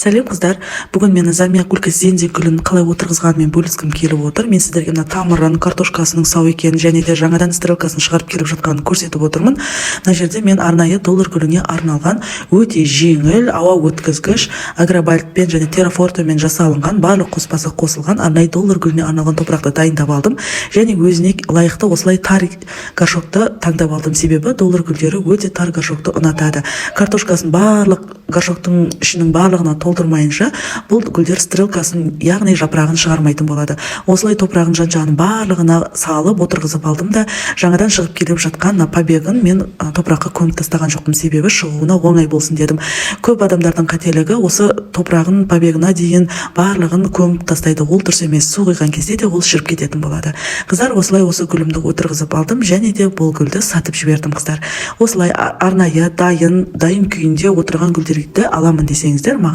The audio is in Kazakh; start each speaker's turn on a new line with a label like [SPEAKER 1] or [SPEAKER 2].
[SPEAKER 1] Сәлем, қыздар! Бүгін мен замиокулькас зенди гүлін қалай отырғызғаныммен бөліскім келіп отыр. Мен сіздерге мына тамырын, картошкасының сау екенін және де жаңадан стрелкасын шығарып келіп жатқанын көрсетіп отырмын. Мына жерде мен арнайы доллар гүліне арналған өте жеңіл, ауа өткізгіш, агробальтпен және террафортамен жасалынған, барлық қоспасы қосылған арнайы доллар гүліне арналған топырақты дайындап алдым және өзіне лайықты осылай тар горшокты таңдап алдым, себебі доллар гүлдері өте тар горшокты ұнатады. Картошкасын барлық горшоктың ішінің барлығына толтырмайынша, бұл гүлдер стрелкасын, яғни жапырағын шығармайтын болады. Осылай топырағын жан жағын барлығына салып отырғызып алдым да, жаңадан шығып келіп жатқан мына побегін мен топыраққа көміп тастаған жоқпын, себебі шығуына оңай болсын дедім. Көп адамдардың қателігі осы: топырағын побегына дейін барлығын көміп тастайды. Ол дұрыс емес, су құйған кезде де ол шіріп кететін болады. Қыздар, осылай осы гүлімді отырғызып алдым және де бұл гүлді сатып жібердім. Қыздар, осылай арнайы дайын күйінде отырған гүлдерді аламын десеңіздер, маған